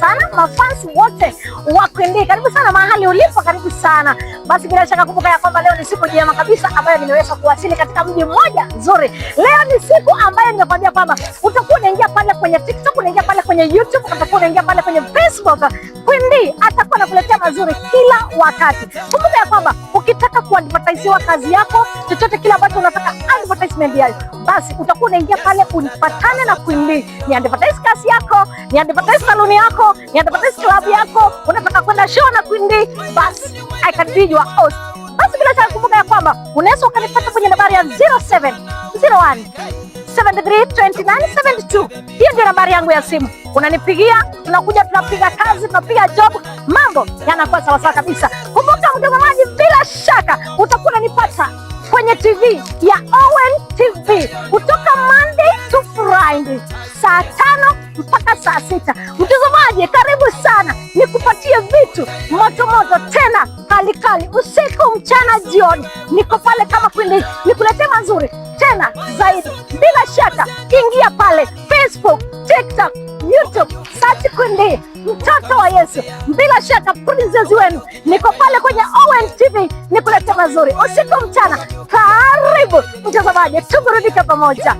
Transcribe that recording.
sana mafans wote wa Queen D, karibu sana mahali ulipo, karibu sana. Basi bila shaka kumbuka ya kwamba leo ni siku njema kabisa ambayo nimeweza kuwasili katika mji mmoja nzuri. Leo ni siku ambayo nimekwambia kwamba utakuwa unaingia pale kwenye TikTok, unaingia pale kwenye YouTube, utakuwa unaingia pale kwenye Facebook. Queen D atakuwa anakuletea mazuri kila wakati. Kumbuka ya kwamba ukitaka kuadvertisiwa kazi yako, chochote kile ambacho unataka advertisement yayo, basi utakuwa unaingia pale unipatane na Queen D, ni advertise kazi yako, ni advertise saluni yako, ni advertise club yako, unataka kwenda show na Queen D, basi I can be your host. Basi bila shaka kumbuka ya kwamba unaweza ukanipata kwenye nambari ya 0701 732972. Hiyo ndio nambari yangu ya simu. Unanipigia, tunakuja, tunapiga kazi, tunapiga job, mambo yanakuwa sawasawa kabisa. Kumbuka mtazamaji, bila shaka utakuwa unanipata kwenye TV ya Owen TV kutoka Monday to Friday saa 5 mpaka saa 6. Mtazamaji, karibu sana, nikupatie vitu moto moto tena kali kali, usiku mchana jioni, niko pale kama kweli, nikuletee mazuri tena zaidi. Bila shaka ingia pale Facebook, TikTok, YouTube, search Queen D, mtoto wa Yesu. Bila shaka princess wenu, niko pale kwenye Owen TV nikuletee mazuri usiku mchana. Karibu mtazamaji, tuburudike pamoja.